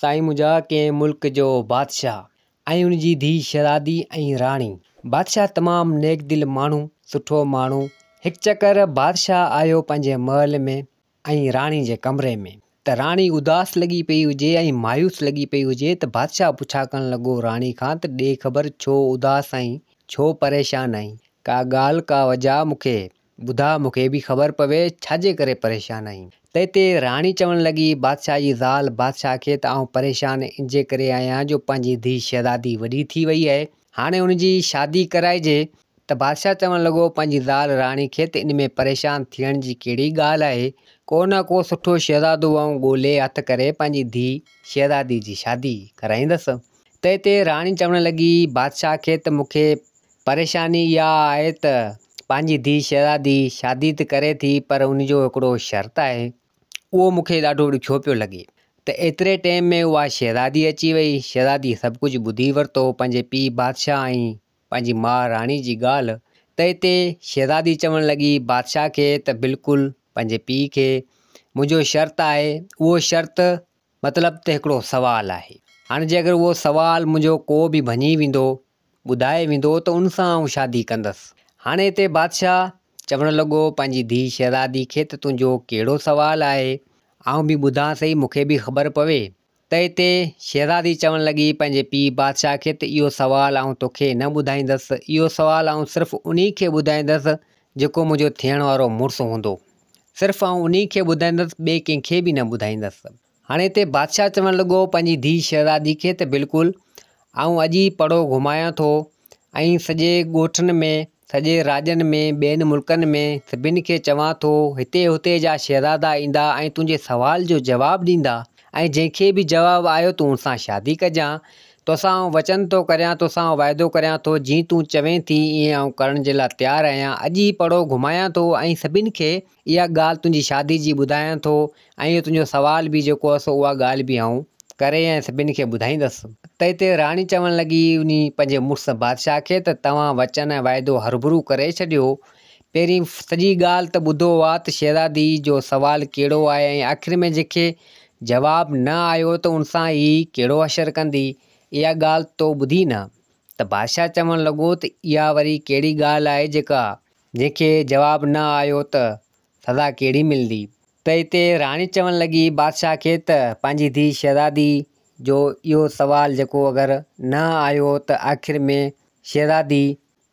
سائين منهنجا ڪنهن ملڪ جو بادشاهه ۽ ان جي ڌيء شهزادي ۽ راڻي. بادشاهه تمام نيڪ دل ماڻهو، سٺو ماڻهو. هڪ چڪر بادشاهه آيو پنهنجي محل ۾ ۽ راڻي جي ڪمري ۾ ته راڻي اداس لڳي پئي هجي ۽ مايوس لڳي پئي هجي ته بادشاهه پڇا ڪرڻ لڳو راڻي کان ته ڏي خبر ڇو اداس آهين، ڇو پريشان آهين، ڪا ڳالهه ڪا وجهه مون کي ٻڌاء مون کي به خبر پوي ڇاجي ڪري پريشان آهين؟ تنهن تي راڻي چوڻ لڳي، بادشاهه جي زال بادشاهه کي ته آئون پريشان انجي ڪري آهيان جو پنهنجي ڌيء شهزادي وڏي ٿي وئي آهي، هاڻي ان جي شادي ڪرائجي. ته بادشاهه چوڻ لڳو پنهنجي زال راڻي کي ته ان ۾ پريشان ٿيڻ جي ڪهڙي ڳالهه آهي، ڪو نه ڪو سٺو شهزادو آئون ڳولي هٿ ڪري پنهنجي ڌيء شهزادي جي شادي ڪرائيندس. تنهن تي راڻي چوڻ لڳي بادشاهه کي ته مون کي پريشاني اها آهي ته پنهنجي ڌيء شهزادي شادي ته ڪري ٿي پر ان جو هڪڙو شرط آهي اهو مون کي ڏاڍو ڏکيو پيو لڳي ته ايتري ٽيم ۾ اها شهزادي اچي وئي شهزادي سڀ ڪجهه ٻڌي ورتو پنهنجي پيء بادشاهه ۽ پنهنجي ماء راڻي جي ڳالهه ته اتي شهزادي چوڻ لڳي بادشاهه کي ته بلڪل پنهنجي پيء کي منهنجو شرط آهي اهو شرط مطلب ته هڪڙو سوال آهي. هاڻي جي اگر اهو سوال منهنجو ڪو به ڀڃي ويندو، ٻڌائي ويندو ته ان سان آئون شادي ڪندس. هاڻي هتي بادشاهه چوڻ لڳو پنهنجي ڌيء شهزادي کي ته تنهنجو ڪهڙو سوال آهي، آئون به ٻڌان سهي مون کي به خبر پوي. ته هتي شهزادي چوڻ لڳي پنهنجي پيء بادشاهه کي ته اهو سوال آئون توکي نه ٻڌائيندس، اهو سوال آئون صرف انهي کي ٻڌائيندس جيڪو منهنجو ٿيڻ وارو مڙس هوندو. صرف آئون انهي کي ٻڌائيندس، ٻئي ڪنهن کي به نه ٻڌائيندس. هاڻي هتي بادشاهه چوڻ لڳو پنهنجي ڌيء شهزادي کي ته بلڪل آئون اڄ ئي پڙهو گهمايان ٿو ۽ سڄي ڳوٺن ۾، سڄي راڄن ۾، ٻين ملڪن ۾ سڀن کي چوان ٿو، هتي هتي جا شهزادا ايندا ۽ تنهنجي سوال جو جواب ڏيندا ۽ جنهن کي به جواب آيو تون ان سان شادي ڪجان. توسان آئون وچن ٿو ڪريان، توسان آئون واعدو ڪريان ٿو، جيئن تون چوين ٿي ائين آئون ڪرڻ جي لاء تيار آهيان. اڄ ئي پڙهو گهمايان ٿو ۽ سڀن کي اها ڳالهه تنهنجي شادي جي ٻڌايان ٿو ۽ اهو تنهنجو سوال به جيڪو آهي سو اها ڳالهه به آئون ڪري ۽ سڀن کي ٻڌائيندس. ته هتي راڻي چوڻ لڳي انهي پنهنجي مڙس بادشاهه کي ته توهان وچن ۽ واعدو هرڀرو ڪري ڇڏيو. پهرين سڄي ڳالهه ته ٻڌو ها ته شهزادي جو سوال ڪهڙو آهي ۽ آخر ۾ جنهن کي جواب نه آيو ته ان سان هي ڪهڙو حشر ڪندي، اها ڳالهه تو ٻڌي نه؟ ته بادشاهه چوڻ لڳو ته اها وري ڪهڙي ڳالهه آهي جيڪا جنهن کي جواب نه آيو ته سزا ڪهڙي ملندي؟ ته اتي راڻي چوڻ لڳي بادشاهه کي ته پنهنجي ڌيء شهزادي جو اهو سوال جيڪو اگر نه آيو ته آخر ۾ شهزادي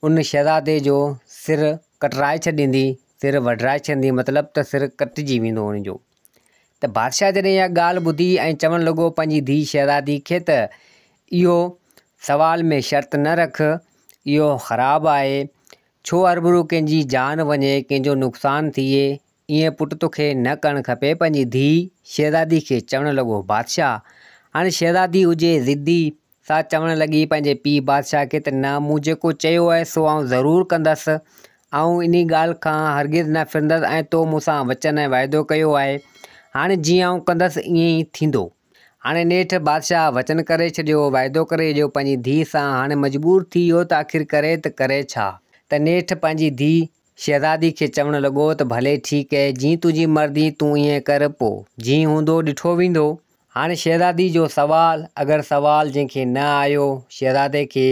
ان شهزادي جو سر ڪٽرائي ڇڏيندي، سر وڍرائي ڇڏيندي مطلب ته سر ڪٽجي ويندو ان جو. ته بادشاهه جڏهن اها ڳالهه ٻڌي ۽ چوڻ لڳو پنهنجي ڌيء شهزادي کي ته اهو سوال ۾ شرط نه رک، اهو خراب آهي، ڇو هرڀرو ڪنهن جي جان وڃي، ڪنهن جو نقصان ٿئي، ائين پٽ توکي نه ڪرڻ کپي، پنهنجي ڌيء شهزادي کي چوڻ لڳو بادشاهه هاڻي شهزادي هجي ضدي، سا چوڻ لڳي پنهنجي پيء بادشاهه کي ته نه مون جيڪو چيو آهي سو آئون ضرور ڪندس، آئون انهي ڳالهه کان هرگز نه ڦرندس ۽ تو مون سان وچن ۽ واعدو ڪيو آهي، هاڻي جيئن آئون ڪندس ائين ئي ٿيندو. هاڻي نيٺ بادشاهه وچن ڪري ڇڏيو، واعدو ڪري ڇڏيو پنهنجي ڌيء سان، هاڻي مجبور ٿي ويو ته آخر ڪري ته ڪري ڇا؟ ته نيٺ پنهنجي ڌيء شهزادي کي چوڻ لڳو ته ڀلي ٺيڪ اهي، جيئن تنهنجي مرضي تون ائين ڪر، پوء جيئن هوندو ڏٺو ويندو. هاڻي شهزادي جو سوال، اگر سوال جنهن کي نه آيو شهزادي کي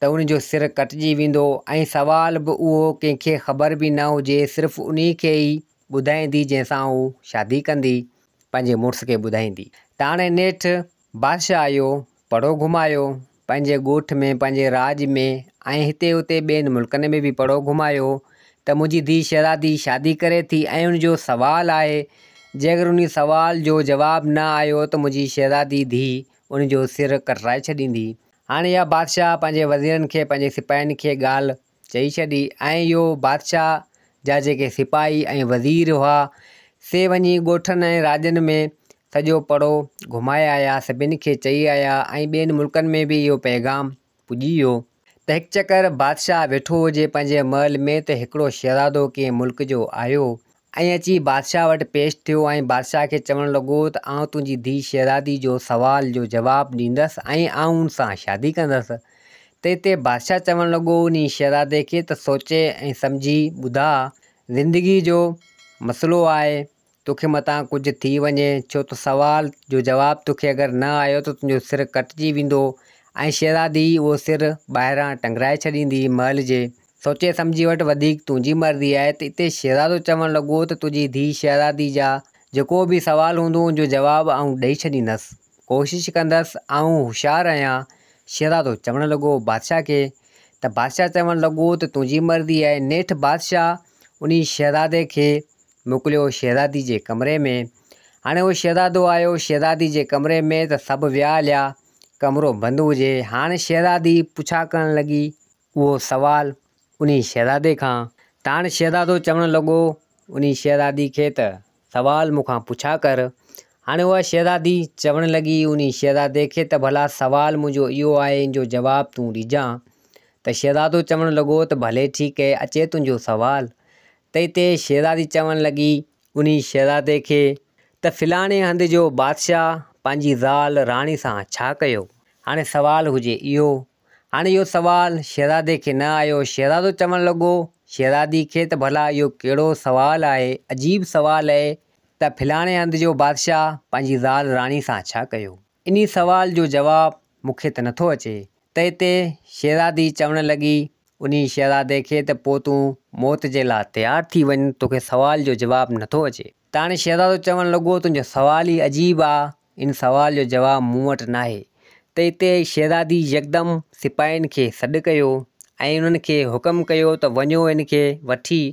ته ان جو سر ڪٽجي ويندو ۽ سوال به اهو ڪنهن کي خبر به نه هجي صرف انهي کي ئي ٻڌائيندي جنهن سان هو شادي ڪندي پنهنجي مڙس کي ٻڌائيندي ته هاڻي نيٺ بادشاهه آيو پڙهو گهمايو پنهنجي ڳوٺ ۾ پنهنجي راڄ ۾ ۽ هتي هتي ٻين ملڪن ۾ به پڙهو گهمايو ته منهنجي ڌيء شهزادي شادي ڪري ٿي ۽ ان جو سوال آهي جي اگر انهي سوال جو جواب نه آيو ته منهنجي شهزادي ڌيء ان جو سر ڪٽرائي ڇڏيندي. هاڻي اها بادشاهه پنهنجي وزيرن کي پنهنجي سپاهين کي ڳالهه چئي ڇڏي ۽ اهو بادشاهه جا جيڪي سپاهي ۽ وزير هئا، سي وڃي ڳوٺن ۽ راڄن ۾ سڄو پڙو گهمائي آيا، سڀن کي چئي آيا ۽ ٻين ملڪن ۾ به اهو پيغام پڄي ويو ته هڪ چڪر بادشاهه ويٺو هجي پنهنجي محل ۾ ته هڪڙو شهزادو ڪنهن ملڪ جو آيو ۽ اچي بادشاهه وٽ پيش ٿيو ۽ بادشاهه کي چوڻ لڳو ته آئون تنهنجي ڌيء شهزادي جو سوال جو جواب ڏيندس ۽ آئون ان سان شادي ڪندس. ته اتي بادشاهه چوڻ لڳو انهي شهزادي کي ته سوچي ۽ سمجهي ٻڌاء، زندگي جو مسئلو آهي، توکي متان ڪجهه ٿي وڃي، ڇو ته سوال جو جواب توکي اگر نه آيو ته تنهنجو سر ڪٽجي ويندو ۽ شهزادي اهو سر ٻاهران ٽنگرائي ڇڏيندي محل جي. سوچي سمجهي وٺ وڌيڪ تنهنجي مرضي آهي ته اتي شهزادو چوڻ لڳو ته تنهنجي ڌيء شهزادي جا جيڪو به سوال هوندو ان جو جواب آئون ڏئي ڇڏيندس. ڪوشش ڪندس، آئون هوشيار آهيان. شهزادو چوڻ لڳو بادشاهه کي ته بادشاهه چوڻ لڳو ته تنهنجي مرضي آهي. نيٺ بادشاهه انهي شهزادي کي موڪليو شهزادي جي ڪمري ۾. هاڻي اهو شهزادو آيو شهزادي جي ڪمري ۾ ته سڀ ويا هليا، ڪمرو بند هجي. هاڻي شهزادي پڇا ڪرڻ لڳي اهو سوال انهي شهزادي کان ته هاڻي شهزادو چوڻ لڳو انهي شهزادي کي ته سوال مون کان پڇا ڪر. هاڻي اها شهزادي چوڻ لڳي انهي شهزادي کي ته ڀلا سوال منهنجو اهو آهي ان جو جواب تون ڏجان. ته شهزادو چوڻ لڳو ته ڀلي ٺيڪ اهي اچي تنهنجو سوال. ته اتي شهزادي چوڻ لڳي انهي شهزادي کي ته فلاڻي هنڌ جو بادشاهه پنهنجي زال راڻي سان ڇا ڪيو؟ هاڻي سوال هجي اهو. هاڻي اهو سوال شهزادي کي نه آيو. شهزادو چوڻ لڳو شهزادي کي ته ڀلا اهو ڪهڙو سوال آهي، عجيب سوال اهي ته فلاڻي هنڌ جو بادشاهه پنهنجي زال راڻي سان ڇا ڪيو؟ انهي سوال جو جواب مون کي ته نٿو اچي. ته اتي شهزادي چوڻ لڳي انهي شهزادي کي ته پوء تون موت جي لاء تيار ٿي وڃ، توکي سوال جو جواب نٿو اچي. ته هاڻي شهزادو چوڻ لڳو تنهنجو سوال ئي عجيب آ، ان سوال جو جواب مون وٽ ناهي. ته اتي شهزادي يڪدم سپاهين کي سڏ ڪيو ۽ انهن کي حڪم ڪيو ته وڃو هن کي وٺي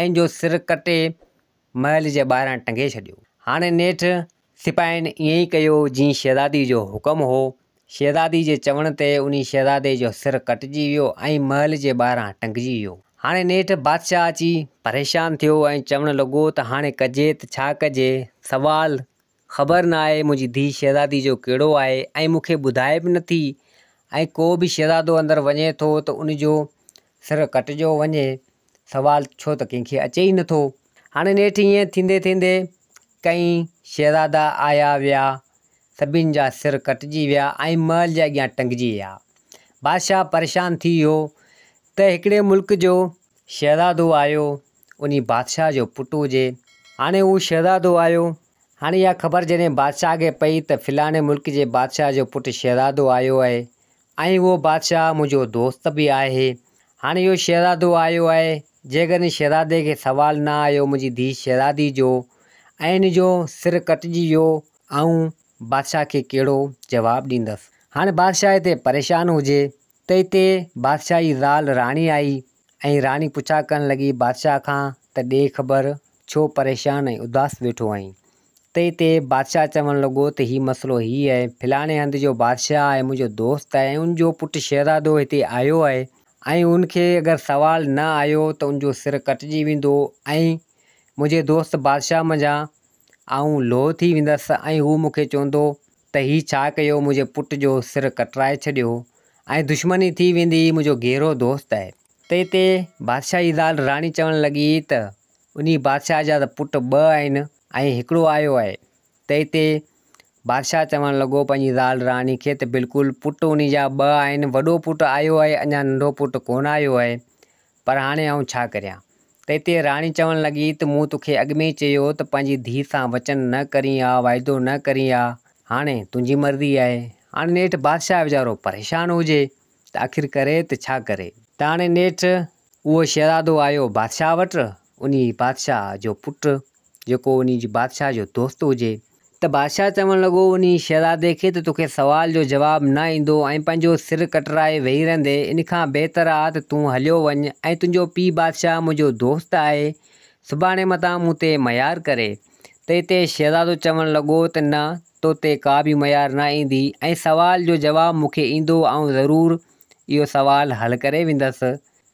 ۽ ان جو سر ڪٽي محل جي ٻاهران ٽنگي ڇڏيو. هاڻي نيٺ سپاهين ائين ئي ڪيو جيئن شهزادي جو حڪم هو. شهزادي جي چوڻ تي انهي شهزادي جو سر ڪٽجي ويو ۽ محل جي ٻاهران ٽنگجي ويو. هاڻي نيٺ بادشاهه اچي پريشان ٿيو ۽ چوڻ لڳو ته هاڻي ڪجي ته ڇا ڪجي؟ سوال خبر نه آهي منهنجي ڌيء شهزادي جو ڪهڙو آهي ۽ مون کي ٻڌائي به نٿي ۽ ڪو به شهزادو اندر وڃي ٿو ته ان جو سر ڪٽجيو وڃي. سوال ڇو ته ڪنهن کي اچي ئي نٿو. هاڻي نيٺ ائين ٿيندي ٿيندي ڪئين شهزادا آيا ويا، سڀن جا سر ڪٽجي ويا ۽ محل جي اڳيان ٽنگجي ويا. بادشاهه پريشان ٿي ويو ته هڪڙي ملڪ جو شهزادو آيو، انهي بادشاهه جو پٽ هجي. هاڻي هو شهزادو آيو. هاڻي اها خبر جڏهن بادشاهه کي پئي ته فلاڻي ملڪ جي بادشاهه جو پٽ شهزادو آيو آهي ۽ اهو بادشاهه منهنجو دوست به آهي. هاڻي اهو شهزادو آيو آهي، جيڪڏهن شهزادي کي سوال نه آيو منهنجي ڌيء شهزادي جو ۽ ان جو سر ڪٽجي ويو، آئون بادشاهه کي ڪهڙو جواب ڏيندس. هاڻي بادشاهه هتي پريشان هجي ته هتي بادشاهه جي زال راڻي آئي ۽ راڻي پڇا ڪرڻ لڳي بادشاهه کان ته ڏي خبر ڇو پريشان ۽ اداس ويٺو آهين؟ تي تي بادشاهه چوڻ لڳو ته هي مسئلو هي آهي، فلاڻي هنڌ جو بادشاهه آهي منهنجو دوست آهي ۽ ان جو پٽ شهزادو هتي آيو آهي ۽ ان کي اگر سوال نه آيو ته ان جو سر ڪٽجي ويندو ۽ منهنجي دوست بادشاهه منجهان آئون لوهه ٿي ويندس ۽ هو مون کي چوندو ته هي ڇا ڪيو منهنجي پٽ جو سر ڪٽرائي ڇڏيو ۽ دشمني ٿي ويندي هي منهنجو گهرو دوست آهي. تي تي بادشاهه جي زال راڻي چوڻ لڳي ته انهي بادشاهه جا ته پٽ ٻه آهن ۽ هڪڙو آيو آهي. تنهن تي بادشاهه چوڻ لڳو پنهنجي زال راڻي کي ته بلڪل پٽ انهي جا ٻه آهن، وڏو پٽ آيو آهي اڃا ننڍو پٽ ڪونه آيو آهي، پر هاڻي آئون ڇا ڪريان؟ تنهن تي راڻي چوڻ لڳي ته مون توکي اڳ ۾ ئي چيو ته پنهنجي ڌيء سان وچن نه ڪرين ها، واعدو نه ڪرين ها، هاڻي تنهنجي مرضي آهي. هاڻي نيٺ بادشاهه ويچارو پريشان هجي ته آخر ڪري ته ڇا ڪري؟ ته هاڻي نيٺ اهو شهزادو آيو بادشاهه وٽ، انهي بادشاهه جو پٽ، جيڪو انهي جي بادشاهه جو دوست هجي. ته بادشاهه چوڻ لڳو انهي شهزادي کي ته توکي سوال جو جواب نه ايندو ۽ پنهنجو سر ڪٽرائي ويهي رهندي، ان کان بهتر آ ته تون هليو وڃ ۽ تنهنجو پيء بادشاهه منهنجو دوست آهي، سڀاڻي متان مون تي ميار ڪري. ته اتي شهزادو چوڻ لڳو ته نه، تو تي ڪا به ميار نه ايندي ۽ سوال جو جواب مون کي ايندو، آئون ضرور اهو سوال حل ڪري ويندس،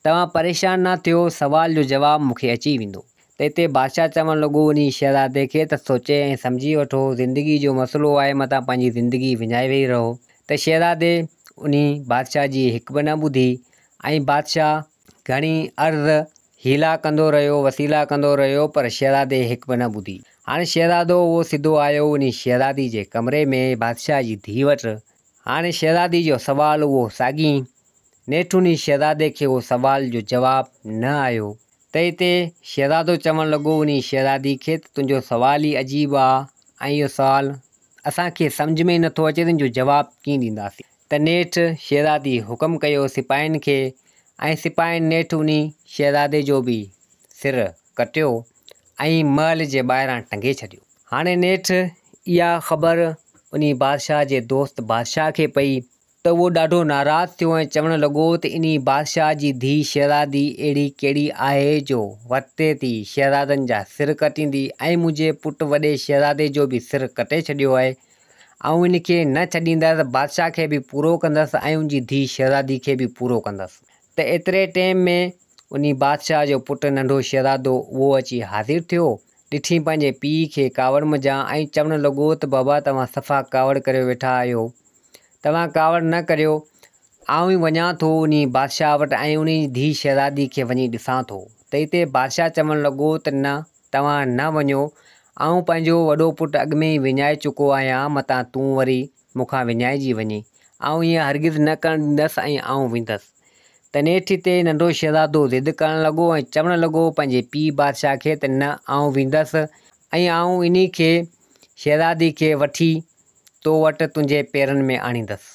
توهان پريشان نه ٿيو، سوال جو جواب مون کي اچي ويندو. ته اتي بادشاهه چوڻ لڳو انهي شهزادي کي ته سوچي ۽ سمجهي وٺو، زندگي جو مسئلو آهي متان پنهنجي زندگي وڃائي ويهي رهو. ته شهزادي انهي بادشاهه جي هڪ به نه ٻڌي ۽ بادشاهه گهڻي عرض حيلا ڪندو رهيو، وسيلا ڪندو رهيو پر شهزادي هڪ به نه ٻڌي. هاڻي شهزادو اهو سڌو آيو انهي شهزادي جي ڪمري ۾ بادشاهه جي ڌيء وٽ. هاڻي شهزادي جو سوال اهو ساڳي. نيٺ انهي شهزادي کي اهو سوال جو جواب نه آيو. ته اتي شهزادو چوڻ لڳو انهي شهزادي کي ته تنهنجو سوال ئي عجيب آ ۽ اهو سوال اسان کي سمجهه ۾ ئي نٿو اچي ته ان جو جواب ڪيئن ڏينداسين. ته نيٺ شهزادي حڪم ڪيو سپاهين کي ۽ سپاهين نيٺ انهي شهزادي جو به سر ڪٽيو ۽ محل جي ٻاهران ٽنگي ڇڏيو. هاڻي نيٺ اها خبر انهي بادشاهه جي دوست بادشاهه کي پئي ته اهو ڏاڍو ناراض ٿيو ۽ چوڻ لڳو ته انهي بادشاهه جي ڌيء شهزادي اهڙي ڪهڙي آهي جو وتي ٿي شهزادن جا سر ڪٽيندي ۽ منهنجي پٽ وڏي شهزادي جو به سر ڪٽي ڇڏيو آهي. آئون ان کي نه ڇڏيندس، بادشاهه کي به پورو ڪندس ۽ ان جي ڌيء شهزادي کي به پورو ڪندس. ته ايتري ٽيم ۾ انهي بادشاهه جو پٽ ننڍو شهزادو اهو اچي حاضر ٿيو. ڏٺي پنهنجي پيء کي ڪاوڙ منجهان ۽ چوڻ لڳو ته بابا توهان صفا ڪاوڙ ڪريو ويٺا آهيو. توهان ڪاوڙ نه ڪريو، آئون ئي وڃان ٿو انهي بادشاهه وٽ ۽ انهي جي ڌيء شهزادي کي وڃي ڏسان ٿو. ته اتي بادشاهه چوڻ لڳو ته نه، توهان نه وڃو، آئون پنهنجو وڏو پٽ اڳ ۾ ئي وڃائي چڪو آهيان، متان تون وري مون کان وڃائجي وڃين. آئون ائين هرگز نه ڪرڻ ڏيندس ۽ آئون ويندس. ته نيٺ اتي ننڍو شهزادو ضد ڪرڻ لڳو ۽ چوڻ لڳو پنهنجي پيء بادشاهه کي ته نه، آئون ويندس ۽ آئون انهي کي، شهزادي کي، وٺي تو وٽ تنهنجي پيرن ۾ آڻيندس.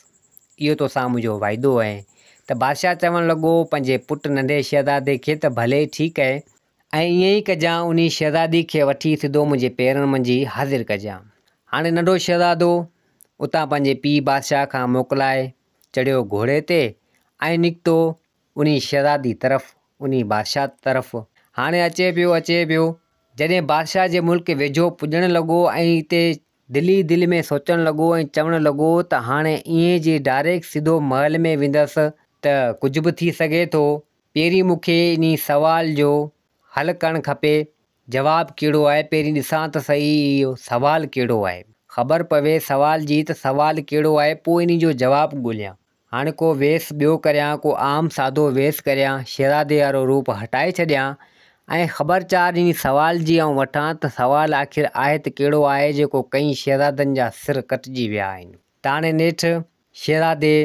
اهو توسان منهنجو واعدو آهي. ته بادشاهه چوڻ لڳو پنهنجي پٽ ننڍي شهزادي کي ته ڀلي ٺيڪ آهي ۽ ائين ئي ڪجان انهي شهزادي کي وٺي سڌو منهنجي پيرن منجهه حاضر ڪجان. هاڻي ننڍو شهزادو اتان پنهنجي پيء بادشاهه کان موڪلائي چڙهيو گهوڙي تي ۽ نڪتو انهي شهزادي طرف، انهي بادشاهه طرف. هاڻي اچي پيو اچي پيو، جڏهن بادشاهه جي ملڪ ويجهو پڄڻ لڳو ۽ اتي دل ئي دل ۾ سوچڻ لڳو ۽ چوڻ لڳو ته هاڻي ائين جي ڊائريڪٽ سڌو محل ۾ ويندس ته ڪجهه به ٿي سگهي ٿو، پهرين مون کي انهي سوال جو حل ڪرڻ کپي، جواب ڪهڙو آهي، پهرين ڏسان ته سهي اهو سوال ڪهڙو آهي، خبر پوي سوال جي ته سوال ڪهڙو آهي پوء انهي جو جواب ڳوليان. هاڻ ڪو ويس ٻيو ڪريان، ڪو عام سادو ويس ڪريان، شهزادي وارو روپ هٽائي ڇڏيان ۽ خبر چار ڏينهن سوال جي آئون وٺان ته سوال آخر آهي ته ڪهڙو آهي جيڪو ڪئين شهزادن جا سر ڪٽجي ويا آهن. ته هاڻي نيٺ شهزادي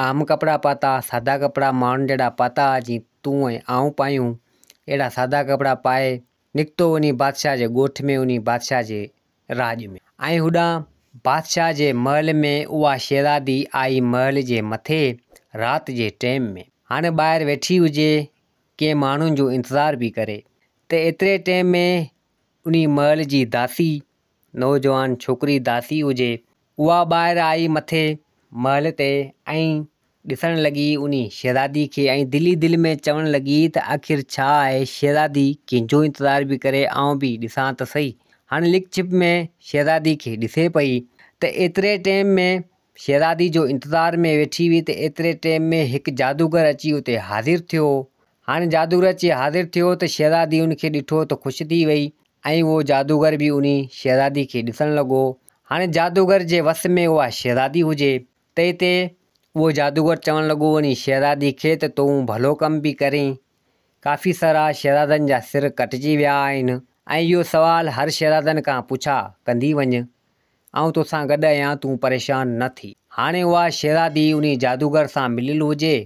عام ڪپڙا پاتا، سادا ڪپڙا ماڻهن جهڙا پاتا جيئن تون ۽ آئون پايون، اهڙا سادا ڪپڙا پائي نڪتو وڃي بادشاهه جي ڳوٺ ۾ وڃي بادشاهه جي راڄ ۾. ۽ هوڏانهن بادشاهه جي محل ۾ اها شهزادي آئي محل جي مٿي رات جي ٽيم ۾. هاڻي ٻاهر ويٺي هجي ڪنهن ماڻهن جو انتظار پئي ڪري ته ايتري ٽيم ۾ انهي محل جي داسي نوجوان ڇوڪري داسي هجي اها ٻاهر آئي مٿي محل تي ۽ ڏسڻ لڳي انهي شهزادي کي ۽ دل ئي دل ۾ چوڻ لڳي ته آخر ڇا آهي شهزادي ڪنهن جو انتظار پئي ڪري آئون به ڏسان ته سهي. هاڻي لڪ ڇپ ۾ شهزادي کي ڏسي پئي ته ايتري ٽيم ۾ شهزادي جو انتظار ۾ ويٺي هئي ته ايتري ٽيم ۾ هڪ جادوگر اچي اتي حاضر ٿيو. هاڻي جادوگر اچي حاضر ٿيو ته شهزادي ان کي ڏٺو ته خوش ٿي وئي ۽ اهو جادوگر به انهي شهزادي کي ڏسڻ لڳو. هاڻي جادوگر جي وس ۾ اها شهزادي هجي ته اتي اهو جادوگر چوڻ لڳو انهي شهزادي کي ته تون ڀلو ڪم پئي ڪرين، ڪافي سارا شهزادن جا سر ڪٽجي ويا آهن ۽ اهو سوال هر شهزادن کان پڇا ڪندي وڃ، آئون توسان گڏ آهيان تون پريشان نه ٿي. هاڻي اها شهزادي انهي جادوگر سان مليل هجي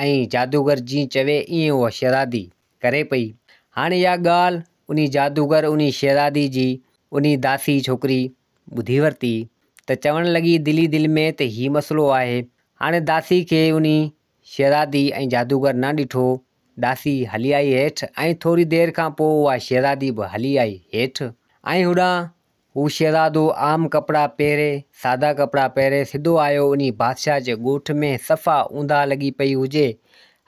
۽ جادوگر جيئن چوي ائين اها شهزادي ڪري پئي. هاڻي اها ڳالهه انهي جادوگر انهي شهزادي جي انهي داسي ڇوڪري ٻڌي ورتي ته چوڻ لڳي دل ئي دل ۾ ته هي مسئلو آهي. هاڻي داسي کي انهي شهزادي ۽ جادوگر نه ڏٺو. داسي هلي آئي هيٺ ۽ ٿوري دير کان پوء اها شهزادي به هلي آئي هيٺ ۽ هوڏانهن هو شهزادو عام ڪپڙا پهري، سادا ڪپڙا پهري سڌو آيو انهي بادشاهه جي ڳوٺ ۾ صفا اونداهه لڳي پئي هجي.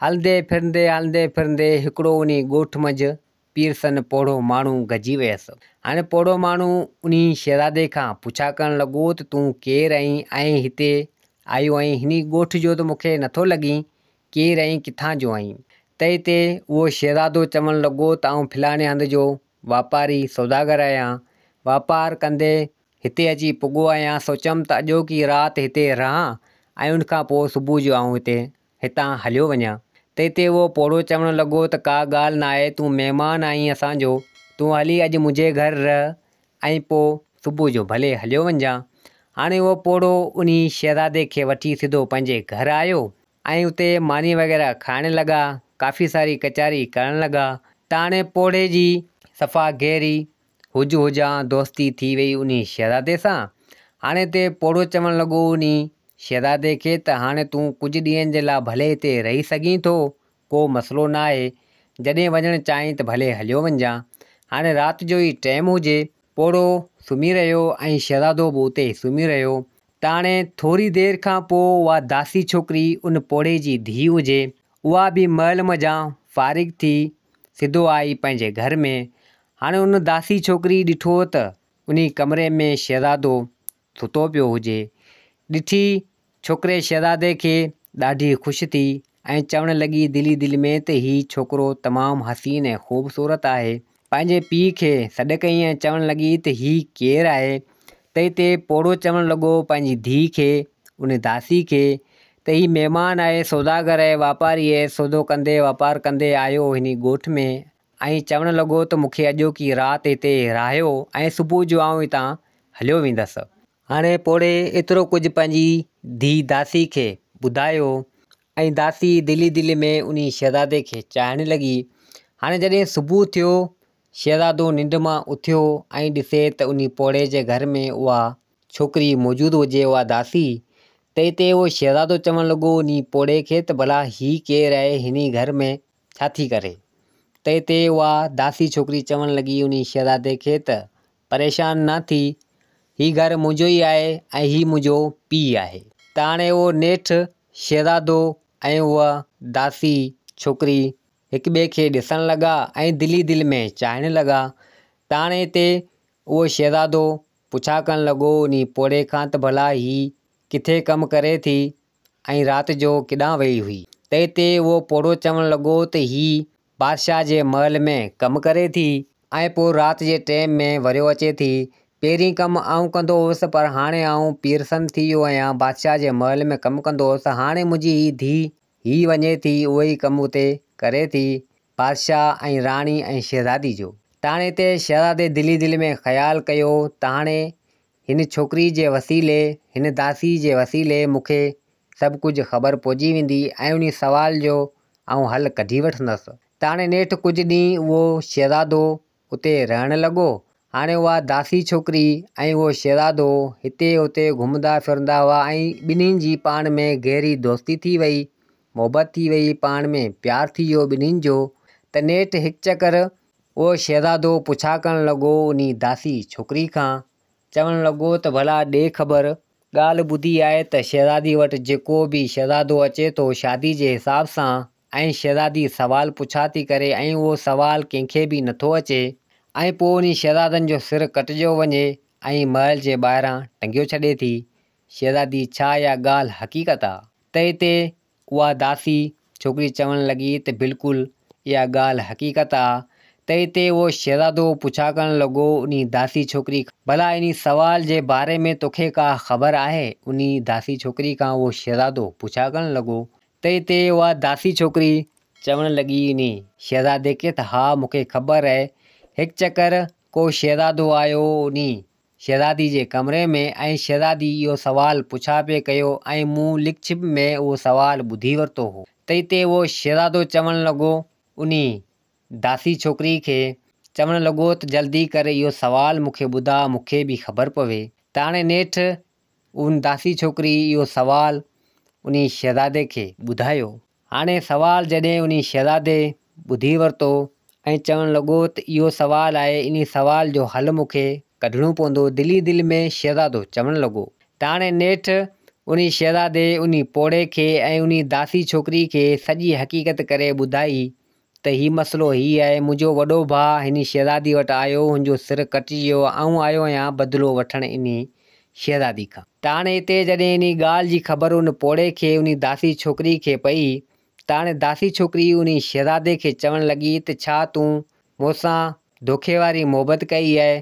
هلندي ڦرندي هلندي ڦرندي هڪڙو انهي ڳوٺ منجهه پيرسن پوڙهو ماڻهو گڏجي ويس. هاڻي پوڙهو ماڻهو انهي شهزادي کان پڇا ڪرڻ لڳو ته تون ڪير آهين ۽ هتي آيو آهين هني ڳوٺ جو ته مون کي نٿو لڳين ڪير آهين ڪٿان جو آهين؟ تنهن تي اهو شهزادو چوڻ لڳو ته آئون فلاڻي هنڌ جو واپاري سوداگر آهيان. واپار ڪندي هتي اچي پڳو آهيان. سوچيم ته اڄوڪي رات هتي رهان ۽ ان کان پوء صبح جو آئون هتي هتان هليو وڃان. تنهن تي اهو پوڙهو چوڻ لڳو ته ڪا ڳالهه ناهي، تون مهمان آهين اسان جو، تون هلي اڄ منهنجي گهر رهه ۽ پوء صبح جو ڀلي هليو وڃجان. هاڻي اهو پوڙهو انهي شهزادي کي وٺي سڌو پنهنجي گهر آيو ۽ اتي ماني وغيره کائڻ لڳا، ڪافي ساري ڪچهري ڪرڻ لڳا. ته هاڻي پوڙهي جي صفا گهري هج هجان دوستي ٿي وئي انهي شهزادي سان. هاڻي تي پوڙهو چوڻ لڳو انهي شهزادي کي ته هاڻي تون ڪجهه ڏينهن جي لاء ڀلي هتي رهي سگهين ٿو، ڪو مسئلو ناهي، جڏهن وڃڻ چاهين ته ڀلي هليو وڃجان. هاڻي رات جو ئي ٽيم هجي. پوڙهو سمهي رهيو ۽ شهزادو به اتي ئي سمهي رهيو. ته هاڻي ٿوري دير کان پوء اها داسي ڇوڪري ان پوڙهي جي ڌيء هجي، اها به محل منجهان فارغ ٿي سڌو آئي پنهنجي گهر ۾. هاڻي ان داسي ڇوڪري ڏٺو ته انهي ڪمري ۾ شهزادو ستو پيو هجي. ڏٺي ڇوڪري شهزادي کي ڏاڍي خوش ٿي ۽ چوڻ لڳي دل ئي دل ۾ ته هي ڇوڪرو تمام حسين ۽ خوبصورت آهي. پنهنجي پيء کي سڏ ڪيائين ۽ چوڻ لڳي ته هي ڪير آهي؟ ته هتي پوڙهو چوڻ لڳو پنهنجي ڌيء کي، ان داسي کي، ته هي مهمان آهي، سوداگر آهي، واپاري آهي، سودو ڪندي واپار ڪندي آيو هن ڳوٺ ۾ ۽ چوڻ لڳو ته مون کي اڄوڪي رات هتي رهايو ۽ صبح جو آئون هتان هليو ويندس. هاڻي پوڙهي ايترو ڪجهه پنهنجي ڌيء داسي کي ٻڌايو ۽ داسي دل ئي دل ۾ انهي شهزادي کي چاهڻ لڳي. هاڻي جڏهن صبح ٿيو، شهزادو ننڊ مان اٿيو ۽ ڏسي ته انهي پوڙهي جي گهر ۾ اها ڇوڪري موجود هجي، اها داسي. تنهن تي اهو شهزادو چوڻ لڳو انهي پوڙهي کي ته ڀلا هي ڪير آهي هني گهر ۾ ڇا ٿي ڪري؟ تنهن تي اها داسي ڇوڪري چوڻ لڳي انهي شهزادي کي ته، پريشان نه ٿي، هي گهر منهنجو ئي آهي ۽ هي منهنجو پيء آهي. ته هاڻي اهو نيٺ شهزادو ۽ اها داسي ڇوڪري هڪ ٻئي کي ڏسڻ لڳا ۽ دل ئي دل ۾ چاهڻ لڳا. ته هاڻي هتي اهو شهزادو پڇا ڪرڻ لڳو انهي پوڙهي کان ته ڀلا هي ڪٿي ڪم ڪري ٿي ۽ رات جو ڪيڏانهن ويئي هئي؟ تنهن تي اهو پوڙهو چوڻ لڳو ته هي بادشاهه جي محل ۾ ڪم ڪري ٿي ۽ پوء رات جي ٽيم ۾ وريو اچي ٿي. پهرين ڪم آئون ڪندو هوس پر هاڻي آئون پيرسن ٿي ويو آهيان، بادشاهه جي محل ۾ ڪم ڪندو هوس، هاڻي منهنجي هي ڌيء هي وڃي ٿي اهو ئي ڪم اتي ڪري ٿي، بادشاهه ۽ راڻي ۽ شهزادي جو. ته هاڻي هتي شهزادي دل ئي دل ۾ خيال ڪيو ته هاڻي هن ڇوڪري جي وسيلي، هن داسي جي وسيلي مون کي سڀ ڪجهه خبر پئجي ويندي ۽ انهي سوال جو آئون حل ڪڍي وٺندس. ته هاڻي نيٺ ڪجهه ڏينهن اهو شهزادو اتي رهڻ لڳو. هاڻي اها داسي ڇوڪري ۽ اهو شهزادو هتي هتي گهمندا ڦرندا هئا ۽ ٻنهين جي پاڻ ۾ گهري دوستي ٿي وئي، محبت ٿي وئي، پاڻ ۾ پيار ٿي ويو ٻنهين جو. ته نيٺ هڪ چڪر اهو شهزادو پڇا ڪرڻ لڳو انهي داسي ڇوڪري کان، چوڻ لڳو ته ڀلا ڏي خبر، ڳالهه ٻڌي آهي ته شهزادي وٽ جيڪو به شهزادو اچي ٿو شادي جي حساب سان ۽ شهزادي سوال پڇا ٿي ڪري ۽ اهو سوال ڪنهن کي به نٿو اچي ۽ پوء انهي شهزادن جو سر ڪٽجيو وڃي ۽ محل جي ٻاهران ٽنگيو ڇڏي ٿي، شهزادي ڇا اها ڳالهه حقيقت آ؟ ته هتي اها داسي ڇوڪري چوڻ لڳي ته بلڪل اها ڳالهه حقيقت آ. ته هتي اهو شهزادو پڇا ڪرڻ لڳو انهي داسي ڇوڪري کان ڀلا انهي سوال جي باري ۾ توکي ڪا خبر آهي؟ انهي داسي ڇوڪري کان اهو شهزادو پڇا ڪرڻ لڳو ته هتي اها داسي ڇوڪري چوڻ لڳي انهي شهزادي کي ته ها مون کي خبر آهي هڪ چڪر ڪو شهزادو آيو انهي شهزادي جي ڪمري ۾ ۽ شهزادي اهو سوال پڇا پئي ڪيو ۽ مون لڪ ڇپ ۾ اهو سوال ٻڌي ورتو هو. تنهن تي اهو شهزادو چوڻ لڳو انهي داسي ڇوڪري کي چوڻ لڳو ته جلدي ڪر اهو سوال مون کي ٻڌاء مون کي به خبر پوي. ته هاڻي نيٺ ان داسي ڇوڪري اهو سوال انهي شهزادي کي ٻڌايو. هاڻي سوال جڏهن انهي شهزادي ٻڌي ورتو ۽ چوڻ لڳو ته اهو سوال آهي انهي سوال جو حل مون کي ڪڍڻو پوندو دل ئي دل ۾ شهزادو چوڻ لڳو ته هاڻي نيٺ انهي شهزادي انهي پوڙهي کي ۽ انهي داسي ڇوڪري کي سڄي حقيقت ڪري ٻڌائي ته هي مسئلو هي آهي منهنجو وڏو ڀاء هني شهزادي وٽ آيو هن جو سر ڪٽجي ويو آئون آيو آهيان بدلو وٺڻ انهي شهزادي کان. ته هاڻي هتي جڏهن انهي ڳالهه جي خبر ان پوڙهي کي انهي داسي ڇوڪري کي پئي ته هاڻي داسي ڇوڪري انهي شهزادي کي چوڻ لڳي ته ڇا تون مون سان دوکي واري محبت ڪئي آهي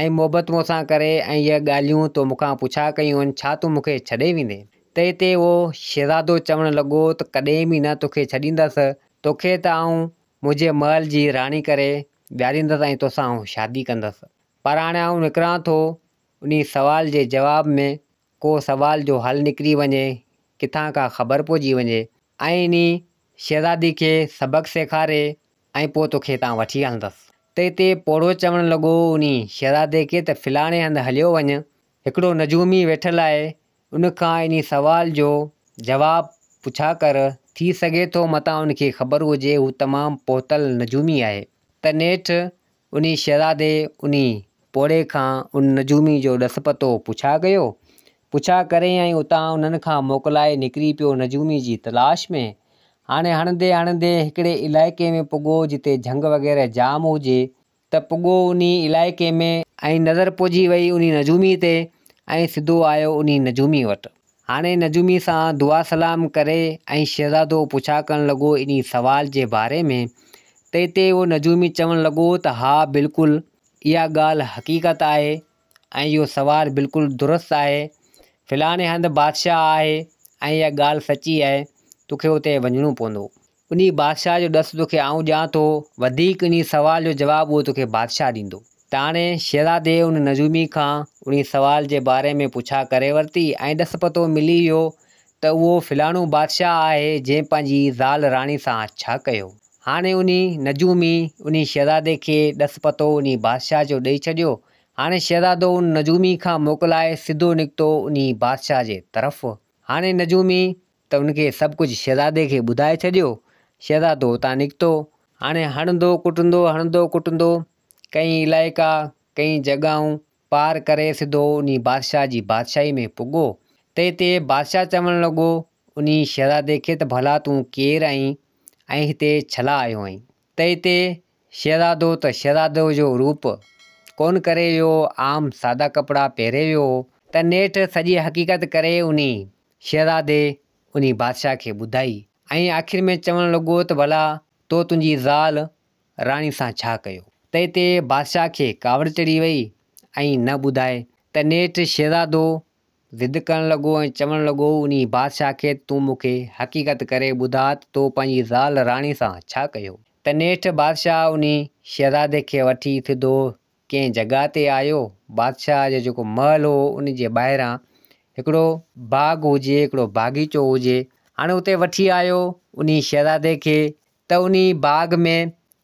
۽ محبت مون سان ڪري ۽ اهي ڳالهيون تو مون کان پڇا ڪيون آهن ڇا تون مون کي ڇڏي ويندين؟ ته هتي اهو شهزادو چوڻ لڳو ته ڪڏهن به نه توکي ڇڏيندس، توکي ته آئون منهنجي محل جي راڻي ڪري ويهاريندس ۽ توسان آئون شادي ڪندس. پر هاڻي آئون نڪران ٿو انهي سوال جي جواب ۾ ڪو سوال جو حل نڪري وڃي، ڪٿان ڪا خبر پئجي وڃي ۽ انهي شهزادي کي سبق سيکاري ۽ پوء توکي هتان وٺي هلندس. ته اتي پوڙهو چوڻ لڳو انهي شهزادي کي ته فلاڻي هنڌ هليو وڃ، هڪڙو نجومي ويٺل آهي، ان کان انهي سوال جو جواب پڇا ڪر، ٿي سگهي ٿو متان ان کي خبر هجي، هو تمام پهتل نجومي آهي. ته نيٺ انهي شهزادي انهي پوڙهي کان ان نجومي جو ڏس پتو پڇا ڪيو. پڇا ڪري ۽ اتان انهن کان موڪلائي نڪري پيو نجومي جي تلاش ۾. هاڻي هڻندي هڻندي هڪڙي علائقي ۾ پڳو جتي جهنگ وغيره جام هجي ته پڳو انهي علائقي ۾ ۽ نظر پئجي وئي انهي نجومي تي ۽ سڌو آيو انهي نجومي وٽ. هاڻي نجومي سان دعا سلام ڪري ۽ شهزادو پڇا ڪرڻ لڳو انهي سوال جي باري ۾ ته اتي اهو نجومي چوڻ لڳو ته ها بلڪل اها ڳالهه حقيقت آهي ۽ اهو سوال بلڪل درست آهي فلاڻي هنڌ بادشاهه آهي ۽ اها ڳالهه سچي آهي توکي اتي وڃڻو پوندو. انهي بادشاهه جو ڏس توکي آئون ڏيان ٿو، وڌيڪ انهي سوال جو جواب اهو توکي بادشاهه ڏيندو. ته هاڻي شهزادي ان نجومي کان انهي سوال جي باري ۾ پڇا ڪري ورتي ۽ ڏس پتو ملي ويو ته اهو فلاڻو بادشاهه آهي جنهن پنهنجي زال راڻي سان ڇا ڪيو. هاڻي انهي نجومي انهي شهزادي کي ڏس پتو انهي بادشاهه جو ڏئي ڇڏيو. هاڻي شهزادو ان نجومي کان موڪلائي سڌو نڪتو انهي بادشاهه جي طرف. هاڻي نجومي ته ان کي سڀ ڪجهه شهزادي کي ٻڌائي ڇڏيو. شهزادو اتان نڪتو. هاڻي هڻندو ڪٽندو هڻندو ڪٽندو ڪئين علائقا، ڪئين جڳهائون پار ڪري سڌو انهي بادشاهه جي بادشاهي ۾ پڳو. ته اتي بادشاهه چوڻ لڳو انهي شهزادي کي ته ڀلا تون ڪير آهين ۽ هتي ڇلا آيو آهين؟ ته اتي شهزادو ته شهزادو جو روپ ڪونه ڪري ويو هو، عام سادا ڪپڙا پهري ويو هو. ته نيٺ سڄي حقيقت ڪري انهي شهزادي انهي بادشاهه کي ٻڌائي ۽ آخر ۾ چوڻ لڳو ته ڀلا تو تنهنجي زال راڻي سان ڇا ڪيو؟ ته اتي بادشاهه کي ڪاوڙ چڙهي وئي ۽ نه ٻڌائي ته نيٺ شهزادو ضد ڪرڻ لڳو ۽ چوڻ لڳو انهي بادشاهه کي ته تون مون کي حقيقت ڪري ٻڌاء ته تو پنهنجي زال راڻي سان ڇا ڪيو؟ ته نيٺ بادشاهه انهي شهزادي کي وٺي سڌو ڪنهن جڳهه تي آيو، بادشاهه جو جيڪو محل هو ان جي ٻاهران هڪڙو باغ هجي، هڪڙو باغيچو هجي، هاڻي اتي وٺي آيو انهي شهزادي کي ته انهي باغ ۾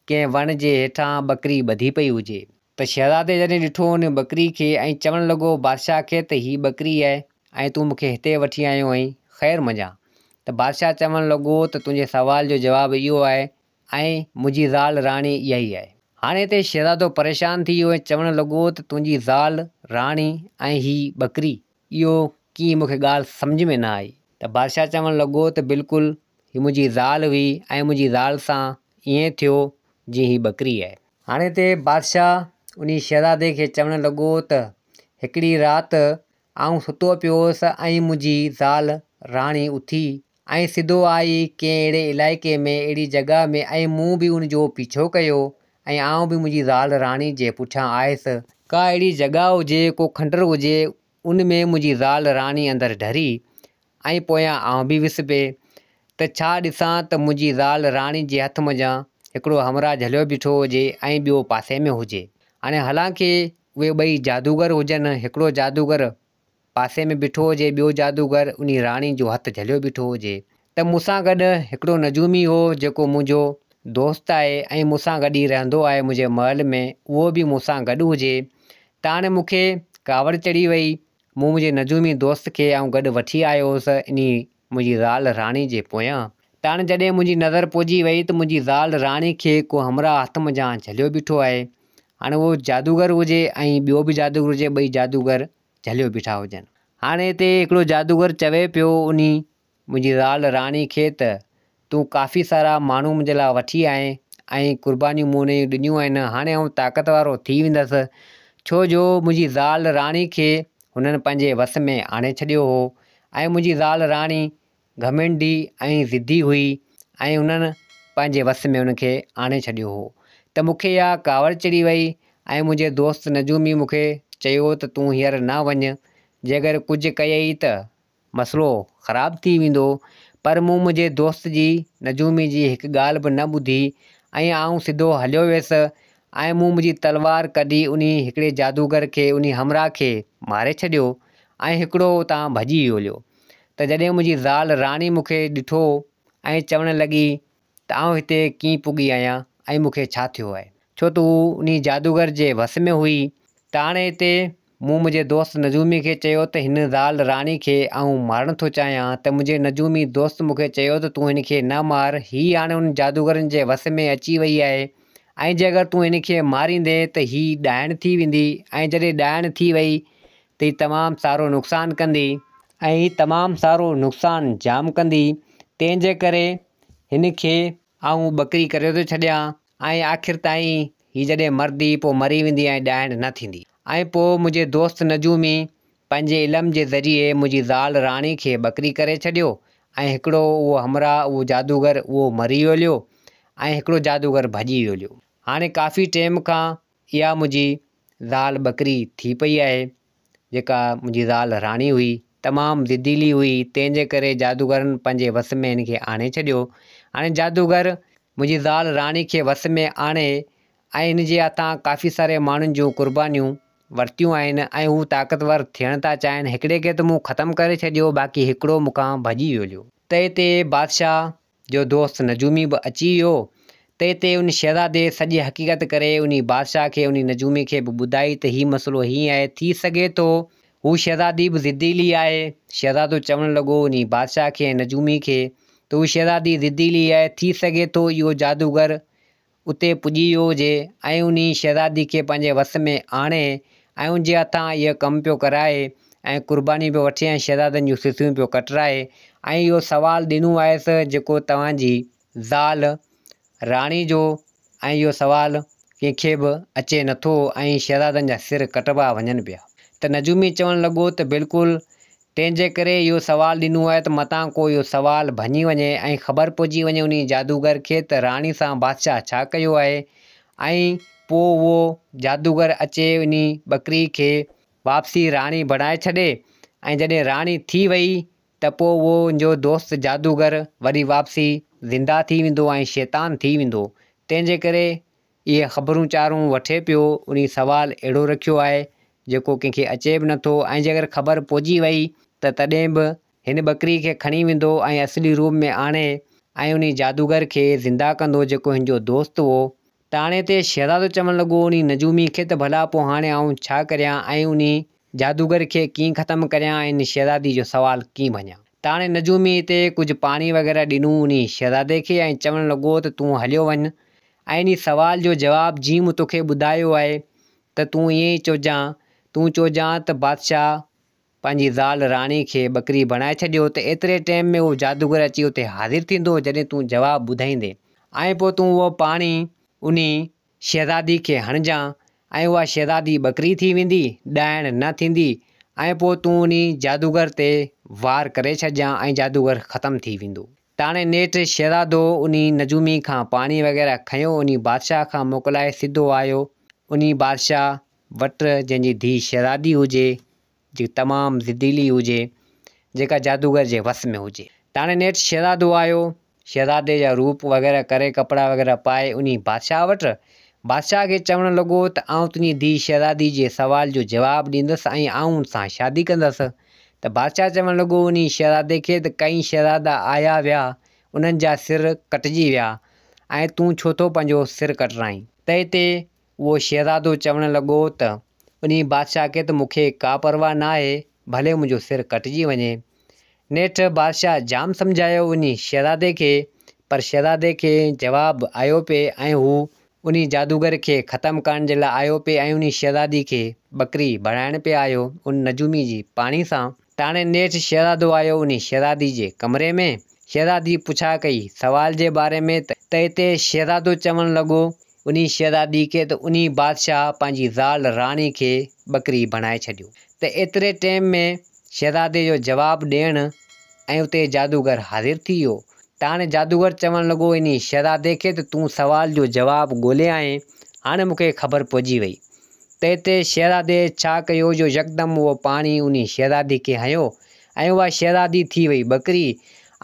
ڪنهن وڻ جي هيٺان ٻڪري ٻڌي پئي هجي. ته شهزادي جڏهن ڏٺو ان ٻڪري کي ۽ چوڻ لڳو بادشاهه کي ته هي ٻڪري آهي ۽ تون مون کي هتي وٺي آيو آهين خير منجهان. ته بادشاهه چوڻ لڳو ته تنهنجي سوال جو جواب اهو آهي ۽ منهنجي زال راڻي اها ئي آهي. هاڻي هتي شهزادو پريشان ٿي ويو ۽ چوڻ لڳو ته تنهنجي زال راڻي ۽ هي ٻڪري، اهو ڪيئن مون کي ڳالهه سمجهه ۾ نه آئي. ته بادشاهه چوڻ لڳو ته بلڪل هي منهنجي زال هئي ۽ منهنجي زال سان ائين ٿيو جيئن هي ٻڪري آهي. هاڻي هتي بادشاهه انهي شهزادي کي چوڻ لڳو ته هڪڙي رات آئون ستو پيو هوس ۽ منهنجي زال راڻي اٿي ۽ سڌو آئي ڪنهن اهڙي علائقي ۾ اهڙي جڳهه ۾ ۽ مون به ان جو پيڇو ڪيو ۽ آئون به منهنجي زال راڻي جي پٺيان آيس. ڪا اهڙي جڳهه هجي، ڪو کنڊر هجي، ان ۾ منهنجي زال راڻي اندر ڍري ۽ پويان آئون به وس پئي ته ڇا ڏسان ته منهنجي زال راڻي جي هٿ منجهان هڪڙو همراهه جهليو بيٺو هجي ۽ ٻيو پاسي ۾ هجي. هاڻي حالانڪه اهي ٻئي جادوگر هجن، هڪڙو جادوگر پاسي ۾ بيٺو هجي، ٻيو جادوگر انهي راڻي جو هٿ جهليو بيٺو هجي ته مون سان گڏ هڪڙو نجومي هو جيڪو منهنجو دوست آهي ۽ مون سان گڏ ئي رهندو آهي منهنجي محل ۾ اهو به مون سان گڏ هجي ته هاڻي مون کي ڪاوڙ چڙهي وئي مون منهنجي نجومي دوست کي آئون گڏ وٺي آيو هوس انهي منهنجي زال راڻي جي پويان ته هاڻي جڏهن منهنجي نظر پئجي وئي ته منهنجي زال راڻي کي ڪو همراهه هٿ منجهان جهليو بيٺو آهي هاڻي اهو جادوگر هجي ۽ ٻيو به جادوگر هجي ٻئي جادوگر جهليو بيٺا هجن. هاڻي هتي هڪڙو جادوگر چوي پيو انهي منهنجي زال راڻي کي ته تون ڪافي سارا ماڻهو منهنجي لاء وٺي آئين ۽ قربانيون مون انهن جون ڏنيون آهن هاڻي آئون طاقت وارو ٿي ويندس ڇو جو منهنجي زال راڻي کي هنن پنهنجي وس ۾ آڻي ڇڏيو هو ۽ منهنجي زال راڻي گهمنڊي ۽ ضدي هئي ۽ انهن پنهنجي وس ۾ ان کي آڻي ڇڏيو هو ته مون کي اها ڪاوڙ چڙهي وئي ۽ منهنجي دوست نجومي مون کي چيو ته تون هينئر نه وڃ جيڪر ڪجهه ڪيئي ته مسئلو خراب ٿي ويندو پر مون منهنجي دوست جي نجومي جي هڪ ڳالهه به نه ٻڌي ۽ آئون سڌو هليو ويس ۽ مون منهنجي تلوار ڪڍي انهي هڪڙي جادوگر کي انهي همراهه کي ماري ڇڏيو ۽ هڪڙو اتان ڀڄي ويو هليو. ته جڏهن منهنجي زال راڻي مون کي ڏٺو ۽ چوڻ لڳي ته آئون هتي ڪيئن پڳي آهيان ۽ مون کي ڇا ٿيو آهي. ڇو ته هو انهي جادوگر جي وس ۾ هئي. ته هاڻي هتي مون منهنجي دوست نجومي کي چيو ته هن زال راڻي کي آئون مارڻ ٿو چاهيان ته منهنجي نجومي دوست مون کي چيو ته تون هن کي نه مار، هي هاڻي انهن جادوگرن جي وس ۾ اچي وئي آهي ۽ جي اگر تون هن کي ماريندين ته هي ڏائڻ ٿي ويندي ۽ جڏهن ڏائڻ ٿي وئي ته هي تمام سارو نقصان ڪندي ۽ هي تمام سارو نقصان جام ڪندي تنهن جي ڪري هن کي آئون ٻڪري ڪري ٿو ڇڏيان ۽ آخر تائين هي جڏهن مردي پوء مري ويندي ۽ ڏائڻ نه ٿيندي. ۽ پوء منهنجي دوست نجومي پنهنجي علم جي ذريعي منهنجي زال راڻي کي ٻڪري ڪري ڇڏيو ۽ هڪڙو اهو همراهه اهو جادوگر اهو مري ويو ۽ هڪڙو جادوگر ڀڄي ويو. هاڻي ڪافي ٽيم کان اها منهنجي زال ٻڪري ٿي پئي آهي، جيڪا منهنجي زال راڻي هئي، تمام ضديلي هئي، تنهن جي ڪري جادوگرن پنهنجي وس ۾ هن کي آڻي ڇڏيو. هاڻي جادوگر منهنجي زال راڻي کي وس ۾ آڻي ۽ هن جي هٿان ڪافي ساري ماڻهن جون قربانيون ورتيون آهن ۽ هو طاقتور ٿيڻ ٿا چاهين. هڪڙي کي ته مون ختم ڪري ڇڏيو، باقي هڪڙو مون کان ڀڄي ويو. تنهن تي بادشاهه جو دوست نجومي به اچي ويو، تنهن تي ان شهزادي سڄي حقيقت ڪري انهي بادشاهه کي انهي نجومي کي به ٻڌائي ته هي مسئلو هيئن آهي، ٿي سگهي ٿو هو شهزادي به ضديلي آهي، شهزادو چوڻ لڳو انهي بادشاهه کي ۽ نجومي کي ته هو شهزادي ضديلي آهي، ٿي سگهي ٿو اهو جادوگر اتي پڄي ويو هجي ۽ انهي شهزادي کي پنهنجي وس ۾ آڻي ۽ ان جي هٿان اهو ڪم پيو ڪرائي ۽ قرباني پيو وٺي ۽ شهزادن جون سسيون پيو ڪٽرائي ۽ اهو سوال ڏنو آهيس جيڪو توهان جي زال راڻي جو ۽ اهو سوال ڪنهن کي به اچي نٿو ۽ شهزادن جا سر ڪٽبا وڃن پيا ته نجومي چوڻ لڳو ته بلڪل تنهن جي ڪري اهو سوال ڏنو آهي ته متان ڪو اهو سوال ڀڃي وڃي ۽ خبر پئجي وڃي انهي جادوگر کي ته راڻي سان بادشاهه ڇا ڪيو آهي ۽ پوء اهو جادوگر اچي انهي ٻڪري کي واپسي راڻي بڻائي ڇڏي ۽ جڏهن راڻي ٿي وئي ته پوء اهو ان جو دوست جادوگر وري واپسي زنده ٿي ويندو ۽ شيطان ٿي ويندو تنهن جي ڪري اهي خبرون چارون وٺي پيو، انهي سوال اهڙو رکيو آهي، جيڪو ڪنهن کي اچي به نٿو ۽ جيڪر خبر پئجي وئي ته تڏهن به هن ٻڪري کي کڻي ويندو ۽ اصلي روپ ۾ آڻي ۽ انهي جادوگر کي زنده ڪندو جيڪو هن جو دوست هو. ته هاڻي هتي شهزادو چوڻ لڳو انهي نجومي کي ته ڀلا پوء هاڻي آئون ڇا ڪريان ۽ انهي جادوگر کي ڪيئن ختم ڪريان ۽ ان شهزادي جو سوال ڪيئن ڀڃان. ته هاڻي نجومي هتي ڪجهه پاڻي وغيره ڏنو انهي شهزادي کي ۽ چوڻ لڳو ته تون هليو وڃ ۽ انهي سوال جو جواب جيئن مون توکي ٻڌايو آهي ته تون ائين ئي چئجان، تون چئجان ته بادشاهه پنهنجي زال راڻي کي ٻڪري بڻائي ڇڏيو ته ايتري ٽيم ۾ اهو جادوگر اچي اتي حاضر ٿيندو جڏهن تون جواب ٻڌائيندين ۽ پوء تون اهو پاڻي انهي شهزادي کي هڻجان ۽ اها شهزادي ٻڪري ٿي ويندي، ڏائڻ نه ٿيندي ۽ پوء تون انهي جادوگر تي وار ڪري ڇڏجان ۽ جادوگر ختم ٿي ويندو. تاڻي نيٺ شهزادو انهي نجومي کان پاڻي وغيره کنيو انهي بادشاهه کان موڪلائي سڌو آيو انهي بادشاهه وٽ جنهن جي ڌيء شهزادي هجي جي تمام ضديلي هجي جيڪا جادوگر جي وس ۾ هجي. تاڻي نيٺ شهزادو آيو شهزادي جا روپ وغيره ڪري ڪپڙا وغيره پائي انهي بادشاهه وٽ بادشاهه کي چوڻ لڳو ته آئون تنهنجي ڌيء شهزادي جي سوال جو جواب ڏيندس ۽ آئون ان سان شادي ڪندس ته بادشاهه چوڻ لڳو انهي شهزادي کي ته ڪئين شهزادا آيا ويا انهن جا سر ڪٽجي ويا ۽ تون ڇو ٿو پنهنجو سر ڪٽرائين؟ تنهن تي اهو شهزادو چوڻ لڳو ته انهي بادشاهه کي ته مون کي ڪا پرواهه ناهي ڀلي منهنجو سر ڪٽجي وڃي. نيٺ بادشاهه جام سمجهايو انهي شهزادي کي پر شهزادي کي جواب آيو پئي ۽ هو انهي جادوگر کي ختم ڪرڻ جي لاء آيو پئي ۽ انهي شهزادي کي ٻڪري بڻائڻ پئي آيو ان نجومي جي پاڻي سان. ته هاڻي نيٺ شهزادو آيو انهي شهزادي جي ڪمري ۾. شهزادي پڇا ڪئي سوال جي باري ۾ ته اتي شهزادو چوڻ لڳو انهي شهزادي کي ته انهي بادشاهه پنهنجي زال راڻي کي ٻڪري بڻائي ڇڏيو ته ايتري ٽيم ۾ شهزادي جو جواب ڏيڻ ۽ اتي جادوگر حاضر ٿي ويو. ته هاڻي جادوگر چوڻ لڳو انهي شهزادي کي ته تون سوال جو جواب ڳولي آئين، هاڻي مون کي خبر پئجي وئي. ته اتي شهزادي ڇا ڪيو جو يڪدم اهو پاڻي انهي شهزادي کي هنيو ۽ اها شهزادي ٿي وئي ٻڪري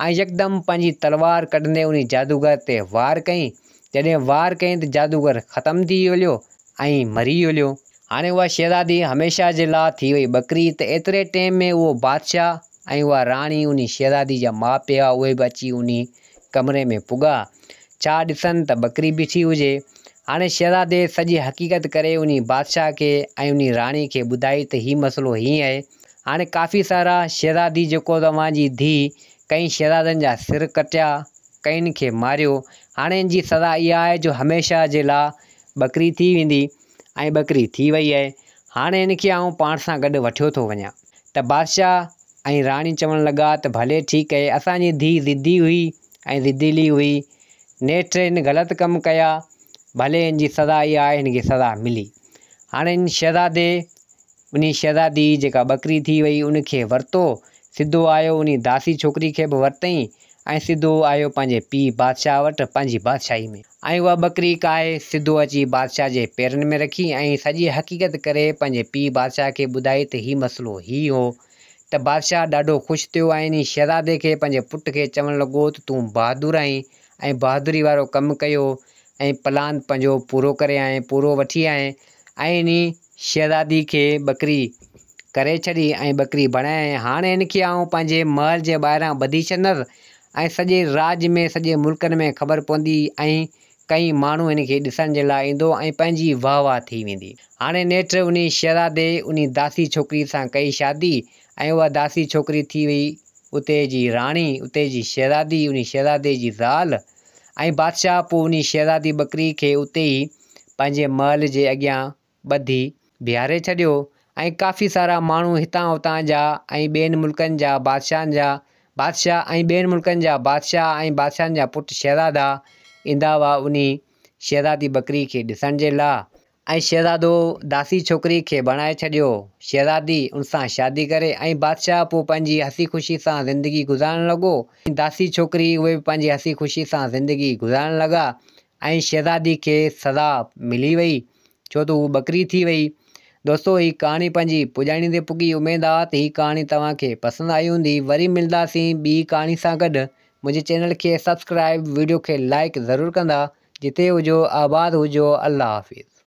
۽ يڪدم پنهنجي تلوار ڪڍندي انهي جادوگر تي وار ڪئين. جڏهن وار ڪئين ته جادوگر ختم ٿي ويو ۽ مري ويو. هاڻي اها شهزادي هميشه جي لاء ٿي وئي ٻڪري ته ايتري ٽيم ۾ اهو بادشاهه ۽ اها راڻي انهي شهزادي جا ماء پيء اهي به اچي انهي ڪمري ۾ پڳا. ڇا ڏسن ته ٻڪري بيٺي هجي. هاڻي شهزادي سڄي حقيقت ڪري انهي بادشاهه کي ۽ انهي راڻي کي ٻڌائي ته هي مسئلو هيئن آهي. هاڻي ڪافي سارا شهزادي جيڪو توهان جي ڌيء ڪئين شهزادن جا سر ڪٽيا، ڪئين کي ماريو. هاڻي ان جي سزا اها آهي جو هميشه جي لا ٻڪري ٿي ويندي ۽ ٻڪري ٿي وئي آهي. هاڻي ان کي آئون پاڻ سان گڏ وٺيو ٿو وڃان. ته بادشاهه ۽ راڻي چوڻ لڳا ته ڀلي ٺيڪ اهي، اسان جي ڌيء ضدي هئي ۽ ضديلي هئي، نيٺ هن غلط ڪم ڪيا، ڀلي هن جي سزا اها آهي، هن کي سزا ملي. هاڻي هن شهزادي انهي شهزادي جيڪا ٻڪري ٿي وئي، ان کي ورتو، سڌو آيو انهي داسي ڇوڪري کي به ورتئين ۽ سڌو آيو پنهنجي پيء بادشاهه وٽ پنهنجي بادشاهي ۾. ۽ اها ٻڪري ڪاهي سڌو اچي بادشاهه جي پيرن ۾ رکي ۽ سڄي حقيقت ڪري پنهنجي پيء بادشاهه کي ٻڌائي ته هي مسئلو هي هو ته بادشاهه ڏاڍو خوش ٿيو ۽ انهي شهزادي کي پنهنجي پٽ کي چوڻ لڳو ته تون بهادر آهين ۽ بهادري وارو ڪم ڪيو ۽ پلان پنهنجو پورو ڪري آئين پورو وٺي آئين ۽ انهي شهزادي کي ٻڪري ڪري ڇڏي ۽ ٻڪري بڻايائين هاڻي هن کي آئون پنهنجي محل جي ٻاهران ٻڌي ڇڏندس ۽ سڄي راڄ ۾ سڄي ملڪن ۾ خبر پوندي ۽ ڪئين ماڻهو هن کي ڏسڻ جي لاء ايندو ۽ پنهنجي واهه واهه ٿي ويندي. هاڻي نيٺ انهي شهزادي انهي داسي ڇوڪري سان ڪئي شادي ۽ اها داسي ڇوڪري ٿي وئي اتي جي راڻي، اتي جي شهزادي، انهي شهزادي جي زال ۽ بادشاهه پوء انهي شهزادي ٻڪري کي اتي ئي پنهنجي محل جي اڳيان ٻڌي بيهاري ڇڏيو ۽ ڪافي سارا ماڻهو هتان هتان جا ۽ ٻين ملڪن جا بادشاهن جا بادشاهه ۽ ٻين ملڪن جا بادشاهه ۽ بادشاهن جا پٽ شهزادا ايندا هئا انهي شهزادي ٻڪري کي ڏسڻ جي لا ۽ شهزادو داسي ڇوڪري کي بڻائي ڇڏيو شهزادي ان سان شادي ڪري ۽ بادشاهه پوء پنهنجي هسي خوشي سان زندگي گذارڻ لڳو ۽ داسي ڇوڪري اهي به پنهنجي هسي خوشي سان زندگي گذارڻ لڳا ۽ شهزادي کي سزا ملي وئي ڇو ته هو ٻڪري ٿي وئي. دوستو هي ڪهاڻي پنهنجي پڄاڻي تي پڳي اميد آ ته هي ڪهاڻي توهان کي پسند آئي هوندي وري ملداسين ٻي ڪهاڻي سان گڏ منهنجي چينل کي سبسڪرائب ويڊيو کي لائيڪ ضرور ڪندا جتي هجو آباد هجو الله حافظ.